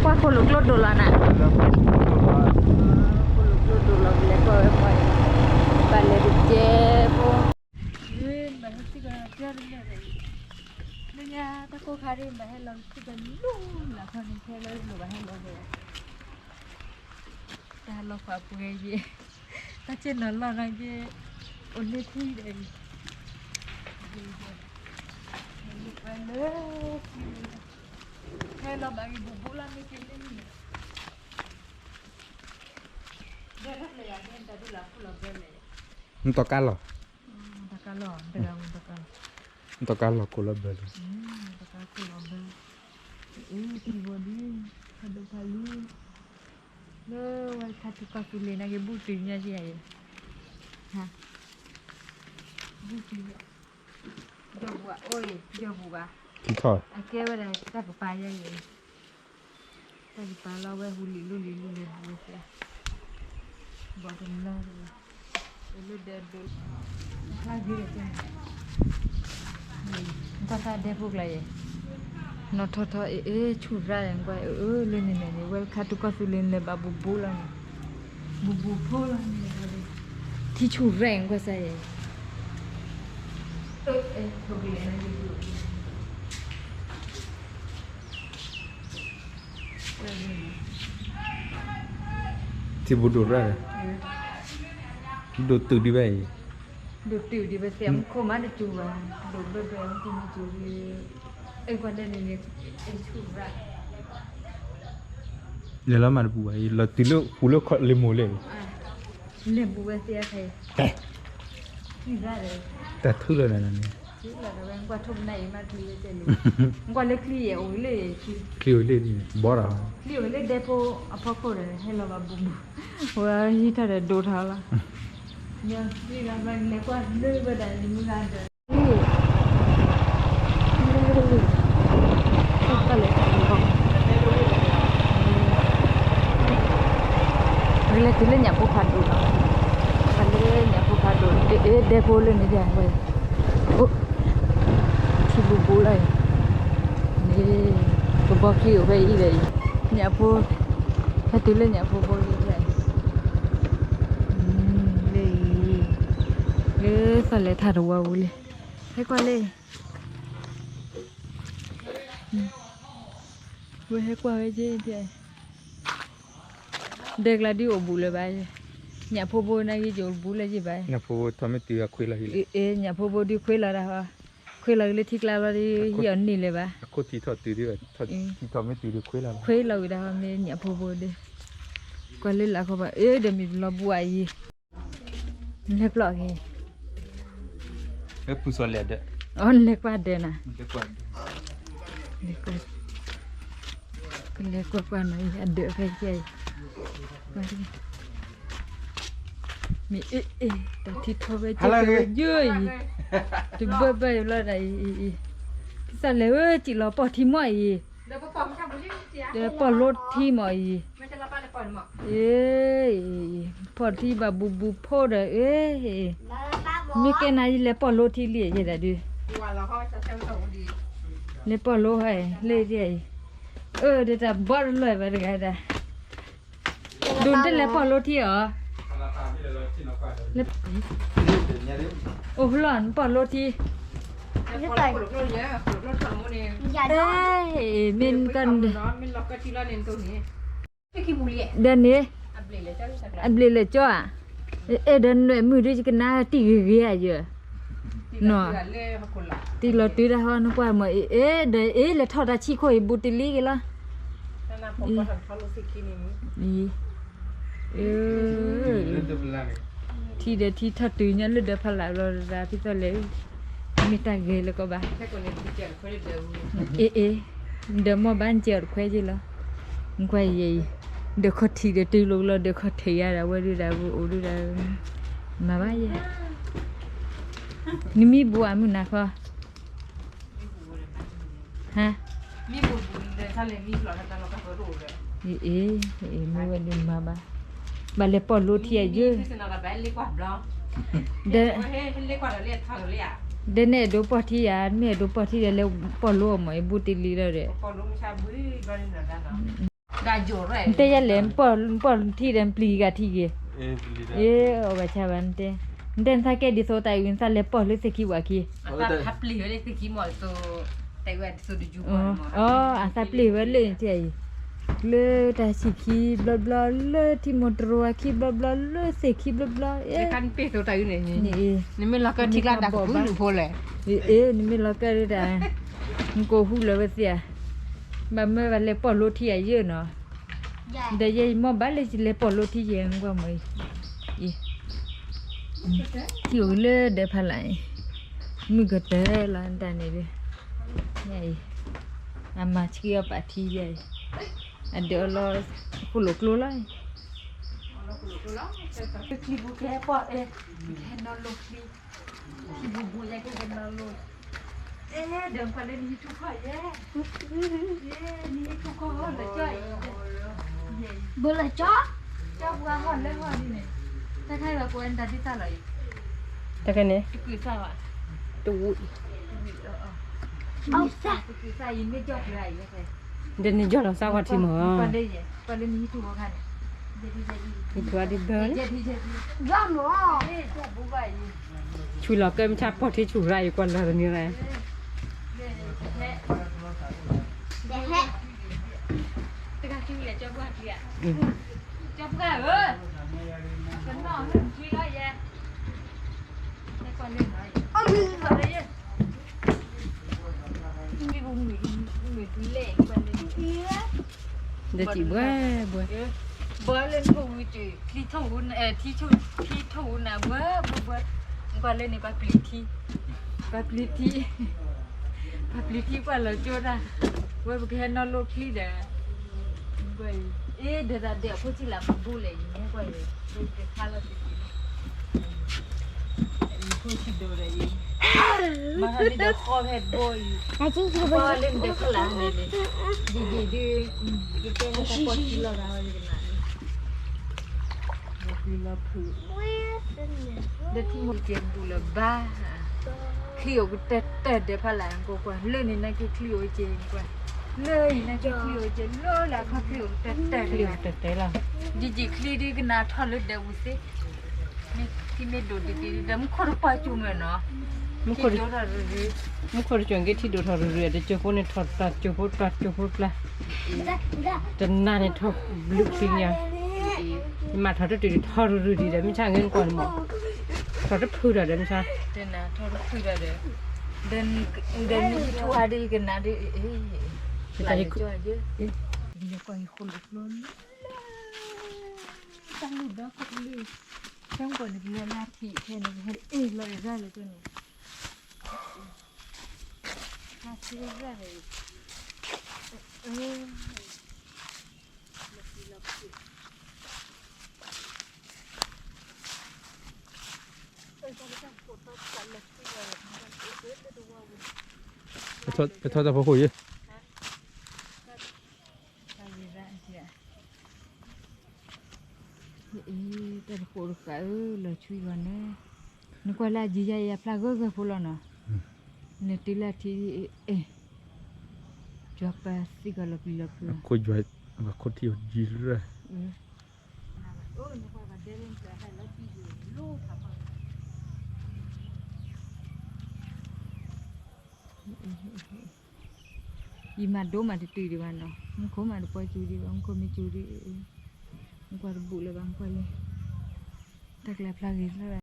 ပှၤခိၣ်လိာ်ကျိဒိၣ်လီၤနၤ, ခိၣ်လိာ်ကျိဒိၣ်လီၤ ပလဲၤကွၢ်ဝဲပှၤ, ဘၣ်လဲၤတကဲဖိ, မ့ၢ်ညါတၢ်ကိၢ်ခါဒ်မ့ၢ်ဟဲလီၤ စံၣ်ကလူလၢ်ခီန့ၣ် ခဲလၢာ်လိၣ်ဘၣ်ဟဲလီၤဒီး တၢ်လီၤဃာ်ပှဲၤယဲ, တၢ်က့ၢ်နီၤလီၢ်နီၤက့, အိၣ်လၢထံဒီး, လၢ, ဟဲလီၤဘၣ်က့ၤဘူးဘူးလၢမ့ၢ်က့ၤလၢန့ၣ်, ဒဲလၢပျဲယၤဒဲတၢ်ဒုးလၢဖူလီၤဘဲလဲၣ်, နတီၢ်ကါလီၤ, တၢ်ကါလီၤ, တၢ်ကါလီၤ, နတီၢ်ကါလီၤကိၢ်လီၤဘဲလီၤ, တၢ်ကါကိၢ်လီၤဘဲ, အ့ၣ် ထံဘိဒ်, ဖးဒိၣ်ဖးလံၤ လၢဝဲခါထူကီၢ်သူလ့ၤန့ၣ်က့ၤ ဘူၣ်တုၤညါက့ၤယၤအံၤ, ဘူၣ်တုၤ, ယီၢ်ပူၤဘၣ်, အိၣ်အံၤ ယီၢ်ပူၤဘၣ်, ထံထီၣ်, အကဲဝဲဒၣ်တၢ်ကပၤယဲအံၤ, တၢ်ကပၤလီၤဝဲဟူလံၤလူလံၤလူလံၤဘူၤဝဲသ့ၣ်, ဘီၣ်တနီၤ, လၢဒဲဒိး, ဖျါဂ့ၤ, တၢ်သၣ်ဒဲဖိကျါယဲ, နီၢ်ထီၣ်ထီၣ်အ့ၣ်အ့ၣ်ဆူၣ်ရၣ်ယဲကွၢ်, အၢ လၢန့ၣ်န့ၣ်န့ၣ် ဝဲခါထူကီၢ်သူလ့ၤန့ၣ် ဘၣ်ဘူးဘူးလီၤန့ၣ်, ဘူးဘူးဖိလီၤန့ၣ်, ထံဆူၣ်ရၣ်ယဲကွၢ်စၢ်ယဲ, အၢ ထံဘူးဒိၣ်ရၣ်, ဒိၣ်တုာ်ဒံးဘၣ်အံၤ, ဒိၣ်တုာ်ဒံးဘၣ်သ့ၣ် မူခိၣ်မးတစူၤဘၣ်, ဒိၣ်ဘၢဘၢမူခိၣ်မးစူၤ, အ့ၣ်ကွၢ်လၢန့ၣ်န့ၣ်, အ့ၣ်ဆူၣ်ရၣ်, လဲၤလီၤမးတပူၤဘၣ်အံၤ လီၤတုၤလၢပူၤလၢခီၣ်လ့မိၢ်လဲၣ်, လဲၤဘူးဝဲသ့ၣ်အခါအံၤ, တၢ်ထုးလီၤနၤန့ၣ်, ကွၢ်လၢချံယဲၢ်အိၣ်လၢ, ချံအိၣ်လၢဒဲဖိအဖီခိၣ်ဒီး ဟဲလီၤဘၣ်ဘူးဘူး, ဝဲဟံးထီၣ်ဒီးဒိးထီၣ်လီၤ, လဲၤကွၢ်လၢဝဲဒၣ်လံမုၢ်ဂၤဒီး လဲၤတုၤလၢညၣ်ဖိဖးဒိၣ်လီၤ, ဖးလၢညၣ်ဖိဖးဒိၣ်, အ့ၣ် ဒဲဖိလၢန့ၣ်ဒၣ်ဝဲ, အိၣ်, ထံဘူးဘူးလီၤအံၤ, န့ၣ်, ကဘီချံအိၣ်ဖဲအံၤဒီးအံၤ, ညၣ်ဖိ, ဟဲတုၤလၢညၣ်ဖိဘိလံ, လၢအံၤ, လၢသီၣ်လဲၤထါတဝီပူၤလံ, ဟဲကွၢ်လၢ ဝဲဟဲကွၢ်ဝဲက့ၤ, ဒဲကျါဒ်အိၣ်ဘူးလၢၤဘၣ်, ညၣ်ဖိဘိနာ်က့ၤ ကအိၣ်ဘူးလၢၤဘၣ်, ညၣ်ဖိဘိဒ်ခွ့လီၤတၢ်ဟီ, ခွ့လီၤက့ၤလၢထံကျါဘျီဒ် ဟံးအီၤန့ၢ်လၢၤဘၣ်, ခွ့လီၤက့ၤလၢထံကျါဘျီဒ်ဟံးအီၤန့ၢ်လၢၤဘၣ်, ကွၢ်လၢလၢ်ခီဘၣ်, အ့ၣ် ဒီးမ့ၢ်လီၤဘူးအံၤ လဲၤပျီက့ၤ, အလဲၤကွၢ်ဒၢးနၤ, လဲၤကွၢ်ကွၢ်နီၤ အဒၢးဖဲကဲအံၤ, မ့ၢ်အ့ၣ်အ့ၣ် တၢ်ထံထီၣ်ဝဲကဲဝဲယိအံၤ, တဘၢဘၢအံၤလီၤဒၣ်အံၤ, ကစၢ်လဲၤဝဲစံၣ်လီၤပီၢ်ထံမီၢ်အံၤ, ဒီးပီၢ်လိထံမီၢ်အံၤ, အ့ၣ် ပီၢ်ထံဘၣ်ဘူးဘူးဖိဒီး အ့ၣ် မ့ၢ်ကဲနၤယလဲၤပီၢ်လိထံလံယဲဒၣ်ဒုး, လဲၤပီၢ်လိဟဲလၢယဲအံၤ, အၢ ဒီးတၢ်ဘီတလီၢ်ဘၣ်တဂၤဒၣ်, ဒိးတလဲၤပီၢ်လိထံအီၤ, အိၣ်ဖျီၣ်နပီၢ်လိထံ, မ့ၢ်က ဒီးန့ၣ်, အဘျ့လၢာ်ကၠီဧါ, အဲၣ်ဒိးနွဲၣ်မုၢ်ဒ်ယကနၣ်တံၢ်ဂ့ၤဂ့ၤဧါယဲ, နီၤ, တံၢ်လီၤတုၤတၢ်ဟီနကွၢ်မ့ၢ်အ့ၣ်, ဒီးအ့ၣ်လဲၤထီၣ်တၢ်ဆံးခိၣ်အံၤဘူးတလံက့ၤလီၤ, အ့ၣ်, ထံဒီးထံထီၣ်တုၤညါလၢဒၢးဖးလၢ်ဘျီဒၣ် ဖံသီၣ်လဲၣ်, မ့ၢ်တၢ်ဂဲၤလၢကီးဘၣ်, အ့ၣ်အ့ၣ်, ဒီးမ့ၢ်ဘၣ်နကဲအီၤတခွဲးက့ၤလီၤ, နကွၢ်ယဲအံၤ, ဒီးခီၣ်ထံးဒီးတုၤလိာ်ကလီၤ ဒီးခီၣ်ထံးယါဒၣ်ဝဲဒုဒၣ်အိၣ်ဒုဒၣ်, မၤဘၣ်ယဲ, နမံဘူးအမုၢ်နၤခီ, ဟါ, အ့ၣ်, မ့ၢ်ဝဲဒုမၤဘၣ်, ဘၣ်လဲၤပီၢ်လိထံအယဲၢ်, ဒီး, ဒီးနအဲၣ်ဒိးပီၢ်ထံဧါ, မ့ၢ်အဲၣ်ဒိးပီၢ်ထံဒီးလဲၤပီၢ်လိအီၤမ့ၢ်အဘူးတလံလီၤဒီး, အ့ၣ် နတဲယဲလဲၣ်, နပီၢ်ထံဒီးနပျံၤဂၤထံက့ၤ, အ့ အီၣ်ဘၣ်ဆါဘၣ်နတဲ, နတဲနသးကဲဒ်သိးတၢ်အုၣ် နသးလဲၤပီၢ်လၢသ့ၣ်ခံဝဲခံ, အီ အသးပျ့ၤဝဲလၢနထံၣ်အံၤ, လၢတၢ်ဆံၣ်ခံဘျီဘျီ, လၢတၢ်ဆံၣ်ခံဘျီဘျီလၢထံမိၢ်တရိၤအခံဘျီဘျီလၢသ့ၣ်ခံဘျီဘျီ, နမ့ၢ်လီၤကၢထံကျါတၢ်ကပုၢ်လူၤဖိလဲၣ်, အ့ နမ့ၢ်လီၤကၢဒ်တၢ်, နကိးဟူလၢဝဲသ့ၣ်ဧါ, ဘၣ်မၢဘၣ်လဲၤပီၢ်လိထံအယၢၢ်နီၤ, ဒီးယဲယမ့ၢ်ဘၣ်လၢယလဲၤပီၢ်လိထံယဲၢ်ကွၢ်မၢ်အံၤ, ထံအိၣ်လၢဒၢးဖးလၢ်အံၤ, မုၢ်ကတၢၢ်လီၤတၢ်န့ၣ်ဒီး, ညါအံၤ, အမၤဆှံအီၣ်ပာ်ထံယဲၢ်အံၤ, အဒၢးအီလီၤ, ဃိၣ်လိာ်ကျိလီၤ, ချံပူၤကဟဲပီၢ်, ကဟဲနီၣ်လိချံ, ချံပူၤပူၤယဲကဟဲနီၣ်လိ, အဲ ဒီးကွၢ်လၢနဟံၣ်ထူၣ်ခီၣ်ယဲ, နဟံၣ်ထူၣ်ခီၣ်လၢကၠီအံၤ, ဘၣ်လၢကၠီ, ကၠီပှၤဟီၣ်လၢဟီၣ်ဒ်န့ၣ်, တၢ်ခါအံၤဘၣ်ကိးဝဲနတၢ်ဒ်သၣ်လီၤအံၤ, တၢ်ခါန့ၣ်, တဝူ, တကုၢ်သၣ်အံၤမ့ၢ်ကၠီပှၤအံၤ, ဒီးန့ၣ်ကၠီလီၤစၢ်ဝါထံမၢ်, ဆူလီၤကဲမဆါပီၢ်ထံဆူၣ်ရၣ်အံၤကွၢ်လီၤတနံၤရၣ်, ဒီးစံးဘှဲဘှဲ, ဘၣ်လၢနထိၣ်ဝူ, ချံထိၣ်ဝူ, ထံထိၣ်ဝူနၤဘှဲဘှဲဘှဲ, ကွၢ်လၢန့ၣ်ပှၤပျံၤထံ, ပှၤပျံၤထံ, ပှၤပျံၤထံကွၢ်လီၤကၠိတၢ်, ဝဲပကဟဲနီၣ်လိချံဒီး, အ့ ဒီးတၢ်ဒဲးအဖိဆံးလၢမၤဘူၣ်လဲၣ်အံၤ, ကွၢ်အံၤ, ပကခါလီၤတံၢ်တံၢ်လီၤ, ဖိဆံးဒိၣ်ဒီးအံၤ, မၤဒီးဖီဖဲဘိအံၤ, ပှၤလၢနဒဲးဖီလာ်န့ၣ်, ဒ်ဒ်ဒ်, ကတဲလၢတၢ်ပီၢ်ထံလီၤဂာ်ဝဲလၢကနၣ်န့ၣ် ဒီးထံမိၢ်က့ၤဘူၣ်လၢၤဘၣ်, ချံအိၣ်ကတၢၢ်တၢၢ်ဒီးဖးလၢ်ကွၢ်ကွၢ်, လၢန့ၣ်နာ်က့ချံအိၣ်က့ၤကွၢ်, လၢအံၤနာ်က့ချံအိၣ်က့ၤ, လၢလၢအခီချံအိၣ်ကတၢၢ်တၢၢ်လီၤ, ဒ်က့ၤချံဒ်ကနၣ်ထီၣ်လၢဒဲးပူၤသ့, ထံမ့ၢ်ဒိၣ်တံၢ်တံၢ်ဒီးမူခိၣ်တပှၢ်ကၠိမ့ၢ်နီၤ, ထံဒိၣ်ထီၣ်ရုရု, မူခိၣ်တကၠိၣ်က့ၤထံဒိၣ်ထီၣ်ရုရု တကၠိၢ်ဖိန့ၣ်ထီၣ်တပျၢ် တကၠိၢ်ဖိတပျၢ် တကၠိၢ်ဖိတပျၢ်, တနၤန့ၣ်ထီၣ်ဘျုးချံညါ, ယမၤထီၣ်တတုၤထီၣ်ရုရုဒံးဒီး မ့ၢ်ဆါငဲနကွၢ်န့ၣ်မး, ထီၣ်တဖုဒီးဒီးမ့ၢ်ဆါ, ထီၣ်တဖုဒီးဒီး, ဒီးနထူၣ်ဟါဒ်ကနၣ်ဒ်, ယကွၢ်ယဃိၣ်လိာ်ကျိလၢ တၢ်လူၢ်ဒီခိၣ်လၢ, ဆၢမုၢ်ကီၢ်န့ၣ် ကဟဲလၢထံၣ်ခဲန့ၣ် ကဟဲအ့ၣ်လီၤအရၣ်လၢကန့ၣ်, ဟါဆူရၣ်န့ၣ်, အၢ, လီၤပျံၤလီၤဖုး, အၢ တၢ်လၢတၢ်ခိၣ်တီတၢ်လီၤပျံၤလီၤ, အၢ လၢတဝီဝဲ, ပထီၣ်တၢ်ဖီခိၣ်ယဲ တၢ်ဂ့ၢ်ရၣ်, အ့ တၢ်တဃိးတဃာ်ဧၢ လီၤဆှံဂီၤန့ၣ်, နကွၢ်လၢအယံၤယါအံၤ အဖျါဂၢၢ်ဂၢၢ်ဖိလီၤနီၤ, နတုၤလၢထံ, အဲ, ယွၤပၢ်သံဂီၤလီၤပျံၤလီၤဖုး, ခိၣ်ယွၤ, ခိၣ်ထံၣ်ယံၤရၣ်, ယမၤဒိမးတတုၤဒံးဘၣ်နီၤ, မူခိၣ်မးတပှၢ်ကၠူဒံးဘၣ်, မူခိၣ်မ့ၢ်ကၠူဒံး, မူခိၣ်မ့ၢ်ကၠူဒံး, မူခိၣ်တဘူၣ်လၢၤဘၣ်, မူခိၣ်လၢ, တၢ်ကျဲဖျါဂ့ၤ